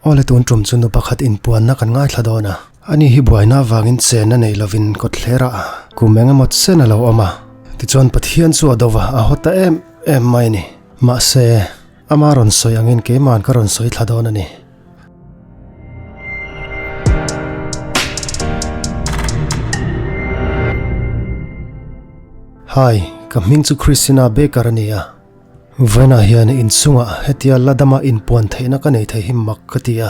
Awle tun tum chu nu pakhat inpuanna kan ngaithla dawn a. Ani hi buaina avangin chenna nei lovin kawtthlerah kum eng emaw chen a lo awm a. Tichuan Pathian chu a do va, a haw ta em em mai a ni. Mahse, ama rawn sawi angin keima'n ka rawn sawi thla dawn a ni. Hi, ka hming chu Christina Baker a ni a. Vawiinah hian inchungah hetia la dama inpuan theihna ka nei thei hi mak ka ti a,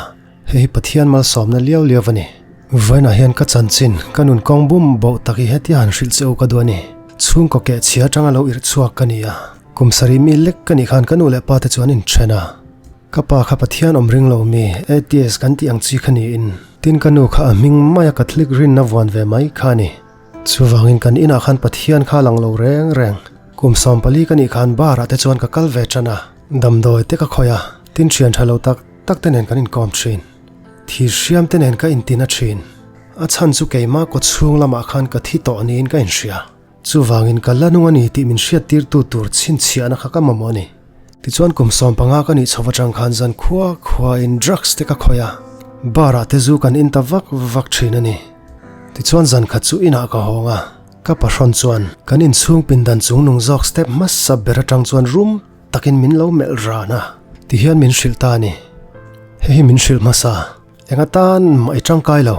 hei hi Pathian malsawmna liau liau a ni. Vawiinah hian ka chanchin, ka nun kawng bum boh tak hi hetia han hrilh che u ka duh a ni. Chhungkaw keh chhia atanga lo irh chhuak ka ni a, kum sarih mi lek ka nih khan ka nu leh pa te chu an inthen a. Ka pa kha Pathian awm ring lo mi, atheist kan tih ang chi kha niin, tin ka nu kha a hming maia Catholic rinna vuan ve mai kha a ni. Chuvangin kan inah khan Pathian kha lang lo reng reng. Kum 14 ka nih khan bar ah te chuan ka kal ve tan a, damdawi te ka khawih a, tin thian tha lo tak tak te nen kan inkawm thin. Thir hriam te nen ka intin a thin. A chhan chu keimah kaw chhung lamah khan ka thi tawh niin ka inhria. Chuvangin ka la nung a ni tih min hriattir tu tur chhinchhiahna kha ka mamawh a ni. Tichuan kum 15 ka nih chho atang khan zan khua khua in drugs te ka khawih a, bar ah te zu kan in ta vak vak thin a ni. Tichuan zan khat chu inah ka hawng a, ka pahrawn chuan kan inchhung pindan chung nung zawk step hmasa ber atang chuan rum takin min lo melh ran a, tihian min hrilh ta a ni. Hei hi min hrilh hmasa, eng atan mah i tangkai lo,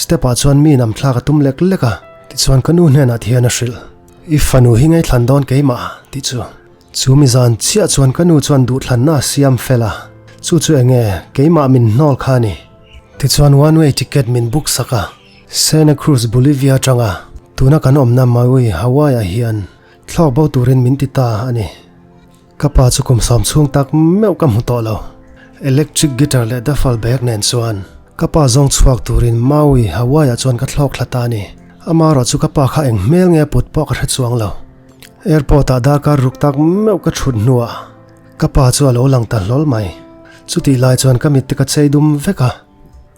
step ah chuan mi nam thlak a tum lek lek a, tichuan ka nu hnenah tihian a hrilh, I fanu hi ngaithlan dawn keimah tih chu. Chu mi zan chiah chuan ka nu chuan duhthlanna a siam fel a, chu chu eng nge keimah min hnawl kha a ni. Tichuan one way ticket min book sak a, Santa Cruz, Bolivia atanga tuna kan awmna Maui, Hawaii ah hian thlawk bo turin min ti ta a ni. Ka pa chu kum sawm chhung tak meuh ka hmu tawh lo. Electric guitar leh duffel bag nen chuan ka pa zawng chhuak turin Maui, Hawaii ah chuan ka thlawk thla ta a ni. Amaherawhchu ka pa kha eng hmel nge put pawh ka hre chuang lo. Airport ah darkar ruk tak meuh ka thut hnuah ka pa chu a lo lang ta hlawl mai. Chutih lai chuan ka mit te ka chei dum vek a,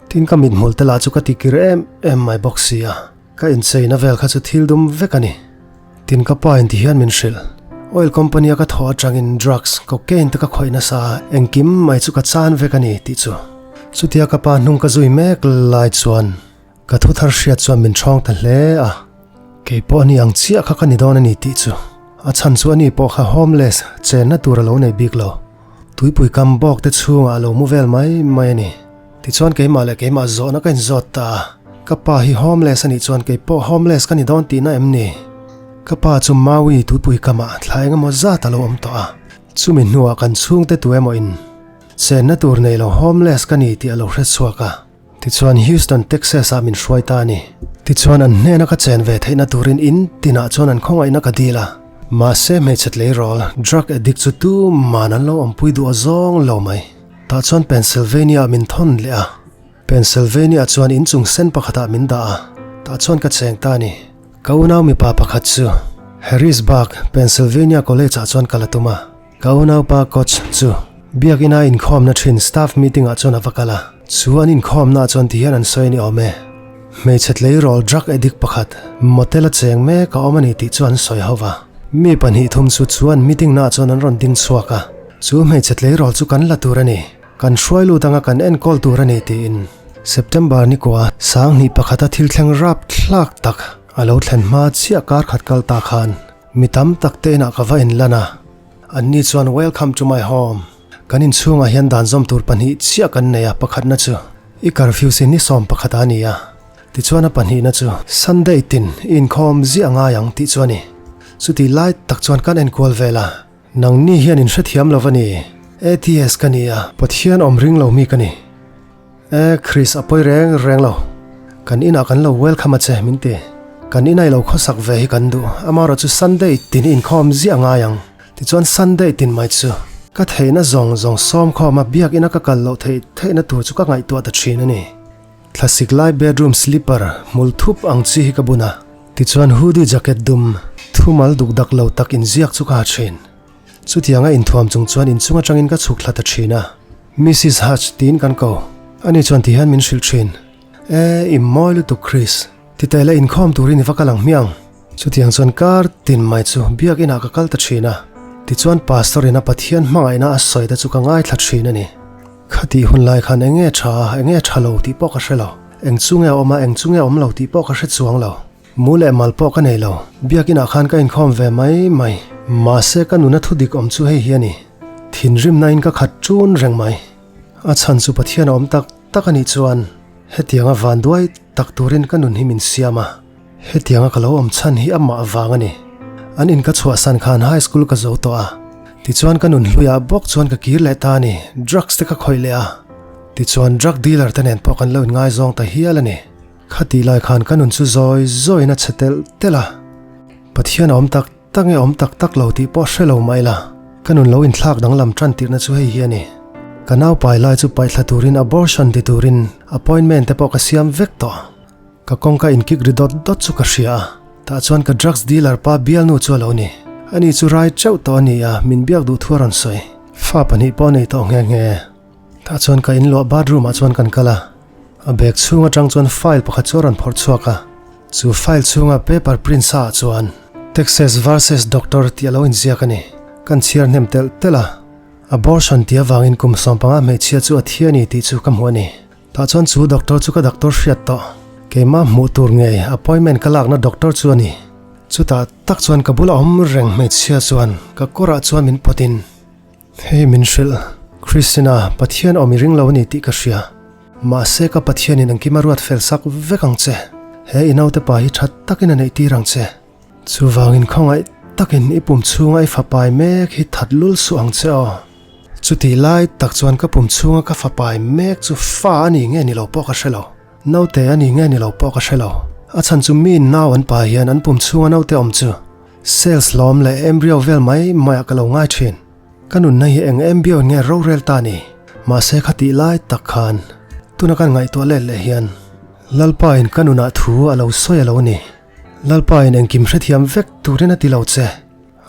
tin ka mithmul te lah chu ka tikir em em mai bawk si a, ka incheina vel kha chu thil dum vek a ni. Tin ka pa in ti hian min hrilh. Oil company a ka thawh atangin drugs, cocaine te ka khawih nasa a, engkim mai chu ka chan vek a ni tih chu. Chutia ka pa hnung ka zui mek lai chuan Ka thu thar hriat chuan min ṭhawng ta hle a, kei pawh ani ang chiah kha ka ni dawn a ni tih chu a chhan chu ani pawh kha homeless chenna tur a lo nei bik lo. Tuipui kam bawk te chhungah a lo mu vel mai mai a ni. Tichuan keimah leh keimah zawhna ka inzawt ta a, ka pa hi homeless a nih chuan kei pawh homeless ka ni dawn tihna em ni? Ka pa chu Maui tuipui kamah thla engemaw zat a lo awm tawh a, chumi hnuah kan chhungte tu emaw in chenna tur nei lo homeless ka ni tih a lo hrechhuak a. Tichuan Houston, Texas ah min hruai ta a ni. Tichuan an hnena ka chen ve theihna turin in tinah chuan an khawngaihna ka dil a. Mahse hmeichhe tleirawl, drug addict chu tuman an lo awmpui duh a zawng lo mai. Tah chuan Pennsylvania ah min thawn leh a. Pennsylvania ah chuan inchung sen pakhatah min dah a, tah chuan ka cheng ta a ni. Ka unau mipa pakhat chu Harrisburg, Pennsylvania College ah chuan kal a tum a. Ka unaupa coach chu biakina inkhawmna thin staff meeting ah chuan a va kal a, chu an inkhawmna ah chuan tihian an sawi a ni awm e. Hmeichhe tleirawl drug addict pakhat motel a cheng mek a awm a ni tih chu an sawi ho va. Mi pahnih thum chu chu an meeting na ah chuan an rawn ding chhuak a, chu hmeichhe tleirawl chu kan la tur a ni, kan hruai lut anga kan enkawl tur a ni tiin September ni kua 2001 a thil thleng rap thlak tak a lo thlen hma chiah kar khat kal ta khan mi tam tak te inah ka va inlan a. Anni chuan Welcome to my home, kan inchhungah hian dan zawm tur pahnih chiah kan nei a, pakhatna chu i curfew sin ni 11 a ni a, tichuan a pahnihna chu Sunday tin i inkhawm ziah ngai ang tih chu a ni. Chutih lai tak chuan kan enkual vel a, nangni hian in hrethiam lo va ni, atheist ka ni a, Pathian awm ring lo mi ka ni. E Chris a pawi reng reng lo, kan inah kan lo welcome a che min ti. Kan inah i lo khawsak ve hi kan duh, amaherawh chu Sunday tin i inkhawm ziah ngai ang. Tichuan Sunday tin mai chu ka theihna zawng zawng sawmkhawm a biakina ka kal loh theih theihna tur chu ka ngaihtuah ta thin a ni. Thlasik lai bedroom slipper hmul thup ang chi hi ka bun a, tichuan hoodie jacket dum thumal duk dak lo tak inziak chu ka ha thin. Chutianga inthuam chung chuan inchung atangin ka chhuk thla ta thin a, Missis Hutch tiin kan ko. Ani chuan ti hian min hrilh thin. E, i mawi lutuk Chris. Ti teh la inkhawm turin i va kal ang hmiang. Chutiang chuan kar tin mai chu biak inah ka kal ta thin a. Tichuan Pastor ina Pathian hmangaihna a sawi te chu ka ngaithla thin a ni. Khatih hun lai khan eng nge tha a, eng nge tha lo tih pawh ka hre lo. Eng chu nge awm a, eng chu nge awm lo tih pawh ka hre chuang lo. Mu leh mal pawh ka nei lo. Biakinah khan ka inkhawm ve mai mai. Mahse ka nuna thu dik awm chu hei hi a ni. Thinrimna in ka khat ṭun reng mai. A chhan chu Pathian a awm tak tak a nih chuan hetianga vanduai tak turin ka nun hi min siam a. Hetianga ka lo awm chhan hi amah vang a ni. An in ka chhuahsan khan high school ka zo tawh a. Tichuan ka nun hluiah bawk chuan ka kir leh ta a ni. Drugs te ka khawih leh a. Tichuan drug dealer te nen pawh kan lo inngaizawng ta hial a ni. Khatih lai khan ka nun chu zawi zawiin a chhe telh telh a. Pathian a awm tak tak nge awm tak tak lo tih pawh hre lo mah ila, ka nun lo inthlak danglam tan tirhna chu hei hi a ni. Ka naupai lai chu paihthla turin abortion ti turin appointment te pawh ka siam vek tawh. Ka kawngka inkik ri dawt dawt chu ka hria a, tah chuan ka drugs dealer pa bialnu chu a lo ni. Ani chu rai teuh tawh a ni a, min biak duh thu a rawn sawi. Fa pahnih pawh a nei tawh nghe nghe. Tah chuan ka inluah bathroom ah chuan kan kal a, a bag chhung atang chuan file pakhat chu a rawn phawrh chhuak a, chu file chhunga paper print sa ah chuan Texas versus Doctor tih a lo inziak a ni. Kan chhiar hnem telh telh a, abortion tih avangin kum 15 hmeichhia chu a thi a ni tih chu ka hmu a ni. Tah chuan chu doctor chu ka doctor hriat tawh, keimah hmuh tur ngei appointment ka lakna doctor chu a ni. Chutah tak chuan ka bula awm reng hmeichhia chuan ka kawrah chuan min pawtin, Hei min hrilh, Christina, Pathian awm i ring lo a ni tih ka hria. Mahse ka Pathianin engkim a ruat fel sak vek ang che. He i naute pa hi tha takin a neih tir ang che. Chuvangin khawngaih takin i pum chhunga i fapai mek hi that lul suh ang che aw. Chutih lai tak chuan ka pum chhunga ka fapai mek chu fa a ni nge ni lo pawh ka hre lo. Naute a ni nge ni lo pawh ka hre lo. A chhan chu miin nau an pa hian an pum chhunga naute awm chu cells lawm leh embryo vel mai maiah ka lo ngai thin. Ka nunna hi eng embryo nge rorel ta ni? Mahse khatih lai tak khan tuna kan ngaihtuah let leh hian Lalpa in ka nunah thu a lo sawi a lo ni. Lalpa in engkim hrethiam vek turin a ti lo che.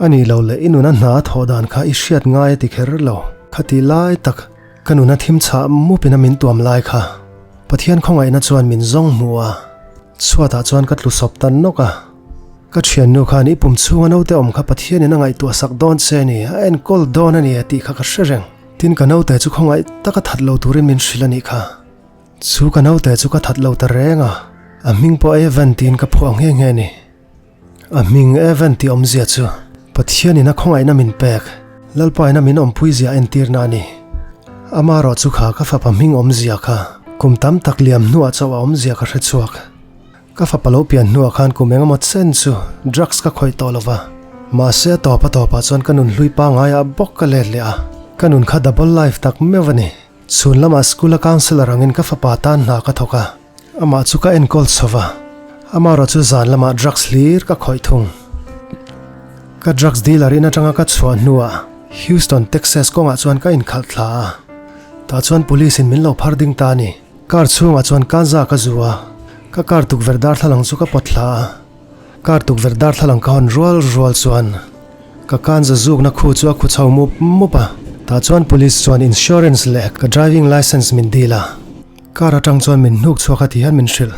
A nih loh leh i nuna hna a thawh dan kha i hriat ngai a ti kher lo. Khatih lai tak ka nuna thim chhah mupin a min tuam lai kha Pathian khawngaihna chuan min zawng hmu a, chhuatah chuan ka tlu sawp ta nawk a. Ka thiannu khan i pum chhunga naute awm kha Pathianin a ngaihtuah sak dawn che a ni, a enkawl dawn a ni a tih kha ka hre reng. Tin ka naute chu khawngaih taka that lo turin min hrilh a nih kha. Chu ka naute chu ka that lo ta reng a, a hming pawh Evan tiin ka phuah nghe nghe a ni. A hming Evan tih awmzia chu Pathianin a khawngaihna min pek, Lalpaina min awmpui zia entirna a ni. Amarawh chu kha ka fapa hming awmzia kha kum tam tak liam hnuah chauh a awmzia ka hre chhuak. Ka fapa lo pian hnuah khan kum engemaw chen chu drugs ka khawih tawh lova, mahse a tawp a tawpah chuan ka nun hlui pangaiah bawk ka let leh a, ka nun kha double life tak meuh a ni. Chhun lamah school a counsellor angin ka fapa tan hna ka thawk a. Amah chu ka enkawl chho va, amarawh chu zan lamah drugs hlir ka khawih thung. Ka drugs dealer in atanga ka chhuah hnuah Houston, Texas kawngah chuan ka inkhalh thla a, tah chuan police in min lo phar ding ta a ni. Car chhungah chuan kanza ka zu a, ka car tukverh darthlalang chu ka pawt thla a. Car tukverh darthlalang ka hawn rual rual chuan ka kanza zukna khu chu a khu chho mup mup a, tah chuan police chuan insurance leh ka driving licence min dil a. Car atang chuan min hnuk chhuak a ti hian min hrilh.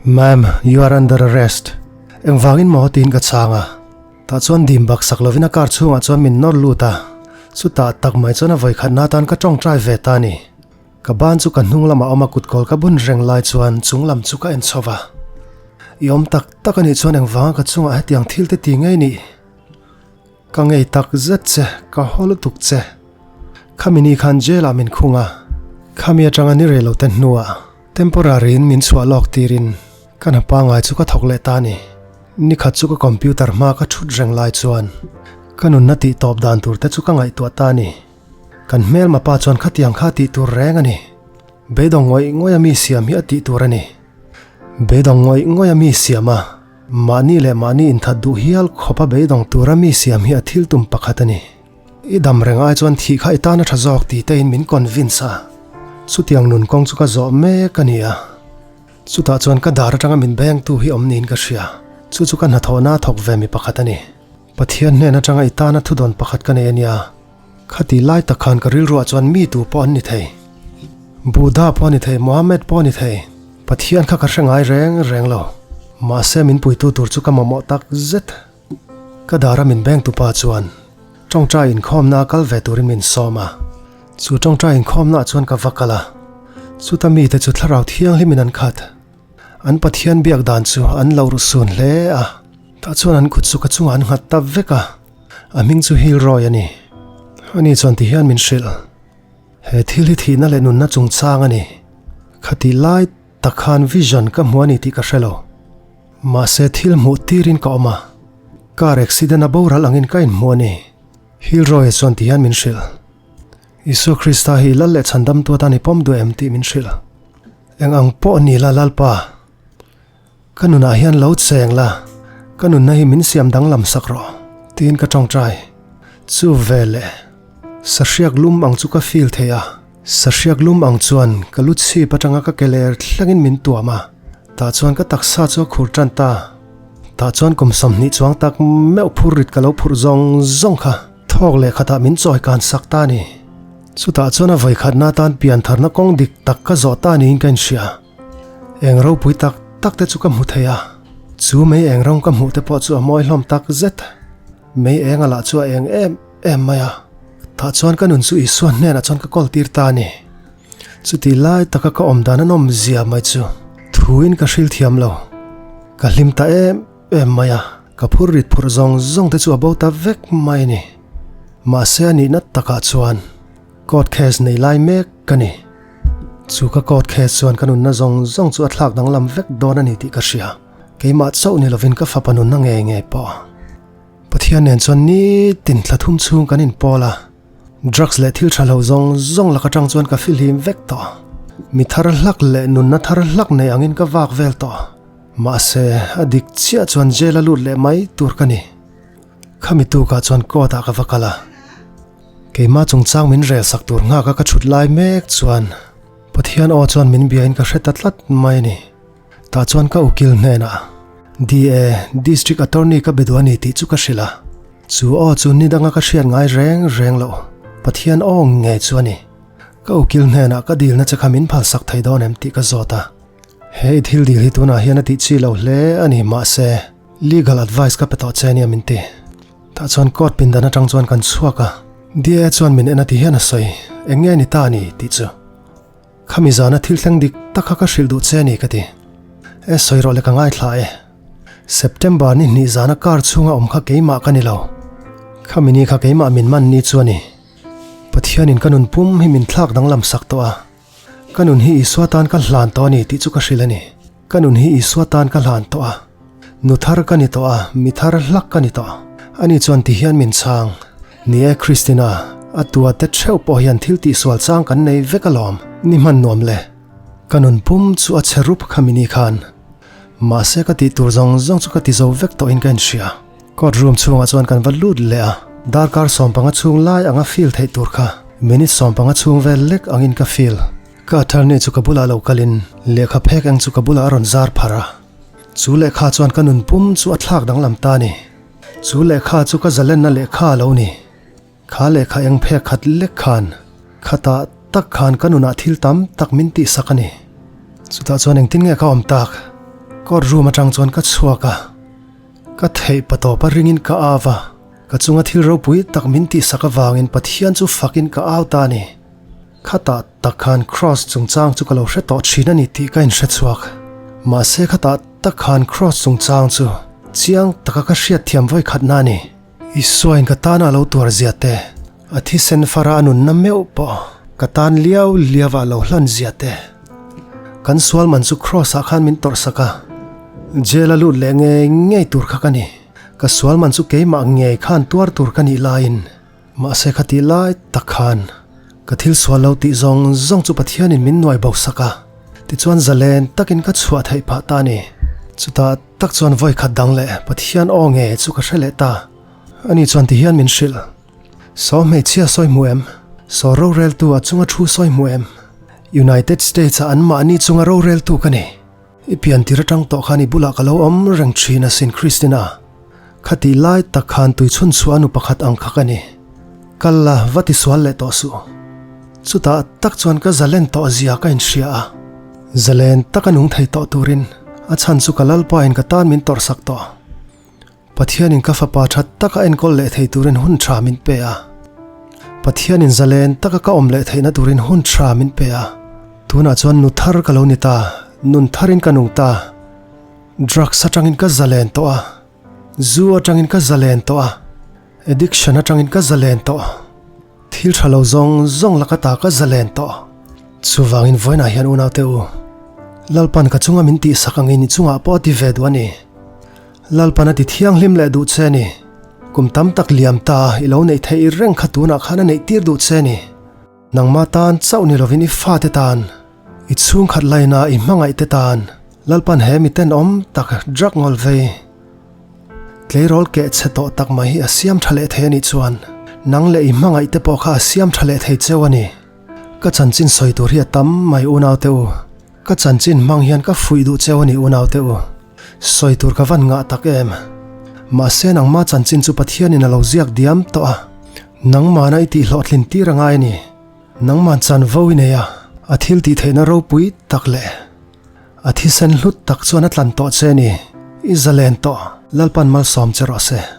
Ma'am, you are under arrest. Engvangin maw tiin ka chhang a. Tah chuan dim bak sak lovin a car chhungah chuan min nawr lut a. Chutah tak mai chuan a vawikhatna atan ka tawngtai ve ta a ni. Ka ban chu ka hnung lamah awm a kutkawl ka bun reng lai chuan chung lam chu ka en chho va. I awm tak tak a nih chuan engvanga ka chungah hetiang thil te ti ngei nih? Ka ngei tak zet che, ka haw lutuk che. Khami ni khan jail ah min khung a, khami atanga ni rei lo te hnuah temporary in min chhuah lawk tirin ka hna pangai chu ka thawk leh ta a ni. Nikhat chu ka computer hma ka thut reng lai chuan ka nunna tih tawp dan tur te chu ka ngaihtuah ta a ni. Kan hmelma pa chuan khatiang kha tih tur reng a ni. Beidawng ngawih ngawih a mi siam hi a tih tur a ni. Beidawng ngawih ngawih a mi siam a. Mahni leh mahni inthat duh hial khawpa beidawng tura mi siam hi a thil tum pakhat a ni. I dam reng ai chuan thih kha i tan a tha zawk tih tein min convince a. Chutiang nun kawng chu ka zawh mek a ni a. Chutah chuan ka dar atanga min bengtu hi awm niin ka hria. Chu chu ka hnathawhna a thawk ve mi pakhat a ni. Pathian hnen atanga i tana thudawn pakhat ka nei a nia. Khati lai tak khan ka rilruah chuan mi tu pawh an ni thei. Buddha pawh a ni thei, Mohammed pawh a ni thei. Pathian kha ka hre ngai reng reng lo. Mahse min puitu tur chu ka mamawh tak zet. Ka dara min bengtu pa chuan tawngtai inkhawmna kal ve turin min sawm a. Chu tawngtai inkhawmnaah chuan ka va kal a, chuta mite chu thlarau thianghlimin an khat. An Pathian biak dan chu an lo ru sun hle a, tah chuan an kut chu ka chungah an nghat ta vek a, a hming chu Hilroy a ni. Ani chuan tihian min hrilh, He thil hi thihna leh nunna chungchang a ni. Khatih lai tak khan vision ka hmu a ni tih ka hre lo. Mahse thil hmuh tirin ka awm a, car accident a boral angin ka inhmu a ni. Hilroy-a chuan tihian min hrilh, Isua Krista hi lal leh chhandamtu atan i pawm duh em tih min hrilh. Eng ang pawh ni la Lalpa, ka nunah hian lo cheng la, ka nunna hi min siam danglam sak rawh, tiin ka tawngtai. Chu veleh sahriak lum ang chu ka feel thei a, sahriak lum ang chuan ka lu chhip atanga ka ke ler thlengin min tuam a, tah chuan ka taksa chu a khur tan ta. Tah chuan kum 20 chuang tak meuh phur rit ka lo phurh zawng zawng kha thawk leh khatah min chawi kan sak ta a ni. Chutah chuan a vawikhatna atan piantharna kawng dik tak ka zawh ta niin ka inhria. Eng ropui tak tak te chu ka hmu thei a, chu mei eng rawng ka hmuh te pawh chu a mawi hlawm tak zet. Mei eng a lah chu a eng em em mai a, tah chuan ka nun chu Isua hnenah chuan ka kawl tir ta a ni. Chutih lai taka ka awm dan a nawm zia mai chu thuin ka hril thiam lo. Ka hlim ta em em mai a, ka phur rit phurh zawng zawng te chu a bo ta vek mai a ni. Mahse a nihna takah chuan court case nei lai mek ka ni. Chu ka court case chuan ka nunna zawng zawng chu a thlak danglam vek dawn a ni tih ka hria. Keimah chauh ni lovin ka fapa nunna ngei ngei pawh. Pathian nen chuan nitin thla thum chhung kan inpawl a, drugs leh thil tha lo zawng zawng lak atang chuan ka fihlim vek tawh. Mi thar hlak leh nunna thar hlak nei angin ka vak vel tawh. Mahse, a dik chiah chuan jail a lut leh mai tur ka ni. Khami tukah chuan court ah ka va kal a, keimah chungchang min rel sak tur nghak a ka thut lai mek chuan Pathian aw chuan min biain ka hre ta tlat mai a ni. Tah chuan ka ukil hnenah DA, District Attorney ka be duh a ni tih chu ka hrilh a, chu aw chu ni danga ka hriat ngai reng reng loh Pathian aw ngei chu a ni. Ka ukil hnenah ka dilna che kha min phalsak thei dawn em tih ka zawt a, he i thil dil hi tunah hian a tih chi lo hle a ni mahse, Legal advice ka pe tawh che ania min ti. Tah chuan court pindan atang chuan kan chhuak a, DA chuan min en a ti hian a sawi, eng nge ni ta a ni tih chu. Khami zana thil thleng dik tak kha ka hrilh duh che a ni ka ti. E sawi rawh le ka ngaithla e. September ni hnih zana car chhunga awm kha keimah ka ni lo. Khami ni kha keimah min man ni chu a ni. Pathianin ka nun pum hi min thlak danglam sak tawh a. Ka nun hi Isua tan ka hlan tawh a ni tih chu ka hrilh a ni. Ka nun hi Isua tan ka hlan tawh a, nu thar ka ni tawh a, mi thar hlak ka ni tawh. Ani chuan ti hian min chhang. Ni e Christina, a tua te theuh pawh hian thil tihsual chang kan nei vek alawm, ni hman nuam le. Ka nun pum chu a chhe rup kha mini khan. Mahse ka tih tur zawng zawng chu ka ti zo vek tawhin ka inhria. Court room chhungah chuan kan va lut leh a, darkar 15 chhung lai anga feel theih tur kha minute 15 chhung vel lek angin ka feel. Ka attorney chu ka bulah lo kalin lehkha phek eng chu ka bulah a rawn zar pharh a. Chu lehkha chuan ka nun pum chu a thlak danglam ta a ni. Chu lehkha chu ka zalenna lehkha a lo ni. Kha lehkha eng phek khat lek khan khatah tak khan ka nunah thil tam tak min tihsak a ni. Chutah chuan engtin nge ka awm tak? Court room atang chuan ka chhuak a, ka theih patawp a ringin ka au a, ka chunga thil ropui tak min tihsak avangin Pathian chu fakin ka au ta a ni. Khatah tak khan Kraws chungchang chu ka lo hre tawh thin a ni tih ka inhre chhuak. Mahse khatah tak khan Kraws chungchang chu chiang taka ka hriatthiam vawikhatna a ni. Isuain ka tana a lo tuar zia te, a thisen fara a nunna meuh pawh ka tan liau liau ah lo hlan zia te. Kan sual man chu Kraws ah khan min tawrh sak a, jail a lut leh ngei ngei tur kha ka ni. Ka sual man chu keimah ngei khan tuar tur ka nih laiin, mahse kha tih lai tak khan ka thil sual lo tih zawng zawng chu Pathianin min nuai bo sak a, tichuan zalen takin ka chhuah theih phah ta a ni. Chutah tak chuan vawi khat dang leh Pathian aw nge chu ka hre leh ta. Ani chuan ti hian min hrilh, Saw hmeichhia sawi hmu em? Saw roreltu a chunga thu sawi hmu em? United States ah anmahni chunga roreltu ka ni. I pian tir atang tawh khan i bulah ka lo awm reng thin asin Christina. Khatih lai tak khan tui chhun chhuah nu pakhat ang kha ka ni. Kal la va ti sual leh tawh suh. Chutah tak chuan ka zalen tawh zia ka inhria a. Zalen taka nung thei tawh turin a chhan chu ka Lalpa in ka tan min tawrh sak tawh. Pathianin ka fapa tha taka enkawl leh thei turin hun tha min pe a. Pathianin zalen taka ka awm leh theihna turin hun tha min pe a. Tunah chuan nu thar ka lo ni ta, nun tharin ka nung ta. Drugs atangin ka zalen tawh a, zu atangin ka zalen tawh a, addiction atangin ka zalen tawh. Thil tha lo zawng zawng laka ta ka zalen tawh. Chuvangin vawiinah hian unaute u, Lalpan ka chunga min tihsak angin i chungah pawh a ti ve duh a ni. Lalpan a ti thianghlim leh duh che a ni. Kum tam tak liam ta i lo neih theih reng kha tunah khan a neih tir duh che a ni. Nangma tan chauh ni lovin i fate tan, i chhungkhat laina i hmangaihte tan Lalpan he mi tenawm tak drug ngawl vei tleirawl keh chhe tawh tak mai hi a siam tha leh thei a nih chuan nang leh i hmangaihte pawh kha a siam tha leh thei cheu a ni. Ka chanchin sawi tur hi a tam mai unaute u. Ka chanchin hmang hian ka fuih duh cheu a ni unaute u. Sawi tur ka van ngah tak em. Mahse nangma chanchin chu Pathianin a lo ziak diam tawh a. Nangmana i tih hlawhtlin tir a ngai a ni. Nangman chanvo i nei a, a thil tih theihna ropui tak leh a thisen hlut tak chuan a tlan tawh che a ni. I zalen tawh, Lalpan malsawm che rawh se.